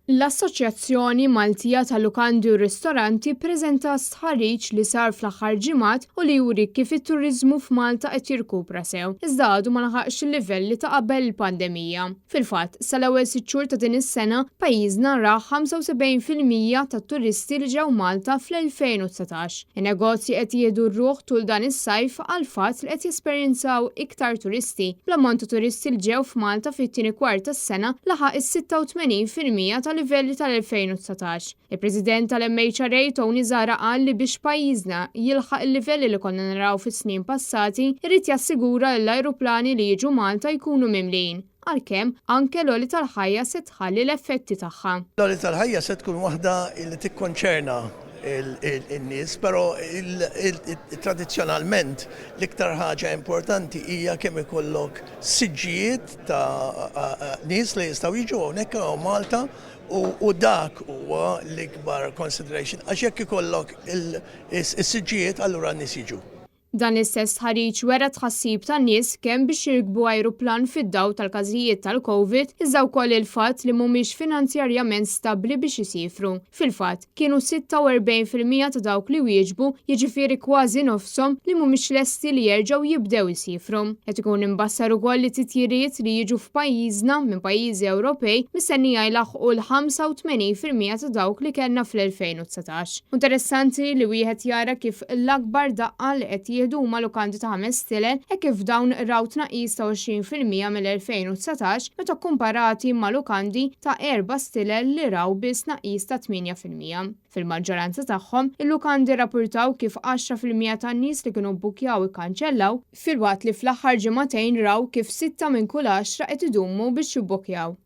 L-Assoċjazzjoni Maltija tal-Lukandi u Ristoranti ppreżentat stħarriġ li sar fl-aħħar ġimgħat u li juri kif it-turiżmu f'Malta qed jirkupra sew, iżda għadu ma laħaqx il-livelli ta' qabel il-pandemija. Fil-fatt, sal-ewwel sitt xhur ta' din is-sena, pajjiżna ra 75% tat-turisti li ġew Malta fl-2019. In-negozji qed jieħdu r-ruħ tul dan is-sajf għall-fatt li qed jesperjenzaw iktar turisti, bl-ammont ta' turisti li ġew f'Malta fit-tieni kwart tas-sena laħaq is-86% tal-livelli tal-2019. Il-President tal-MHRA Tony Zahra qal li biex pajjiżna jilħaq il-livelli li konna naraw fis-snin passati, irid jassigura li l-ajruplani li jiġu Malta jkunu mimlijin, għalkemm anke l-għoli tal-ħajja se tħalli l-effetti tagħha. L-għoli tal-ħajja se tkun waħda li tikkonċerna n-nies, però tradizzjonalment l-iktar ħaġa importanti hija kemm ikollok siġġijiet ta' nies li jistgħu jiġu hawnhekk hawn Malta u dak huwa l-ikbar consideration għax jekk ikollok is-siġġijiet allura n-nies jiġu. Dan l-istess stħarriġ wera t-tħassib tan-nies kemm biex jirkbu ajruplan fid-dawl tal-każijiet tal-Covid iżda wkoll il-fatt li mhumiex finanzjarjament stabbli biex isiefru. Fil-fatt, kienu 46% ta' dawk li wieġbu, jiġifieri kważi nofshom, li mhumiex lesti li jerġgħu jibdew isiefru. Qed ikun imbassar ukoll li titjiriet li jiġu f'pajjiżna minn pajjiżi Ewropej mistennija jlaħħqu l-85% ta' dawk li kellna fl-2019. Interessanti li wieħed jara kif l-akbar daqqa li qed jieħdu huma lukandi ta' ħames stilel hekk kif dawn raw tnaqqis ta' 20% mill-2019 meta kkumparati ma' lukandi ta' erba' stilel li raw biss tnaqqis ta' 8%. Fil-maġġoranza tagħhom, il-lukandi rrappurtaw kif 10% tan-nies li kienu bbukkjaw ikkanċellaw, filwaqt li fl-aħħar ġimagħtejn raw kif sitta minn kull għaxra qed idumu biex jibbukkjaw.